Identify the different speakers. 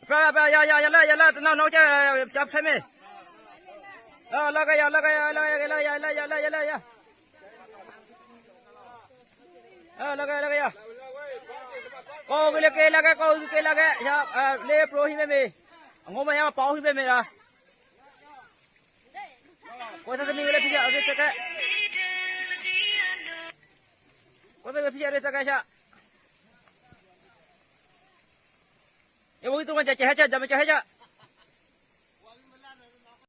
Speaker 1: Pa pa ya ya ya la ya la no no cha cha phe me. La la ka ya la ka ya la ya la ya la ya la ya la ya. La ka la ka ya. Ko ke le ke la ka ko ke la ka ya le pro hi me me. Ngo ma ya pau hi me me la. Ko sa mi le phi ya ke ka. Ko sa phi ya le sa ka sha. 我给东莞家接下家，咱们接下家。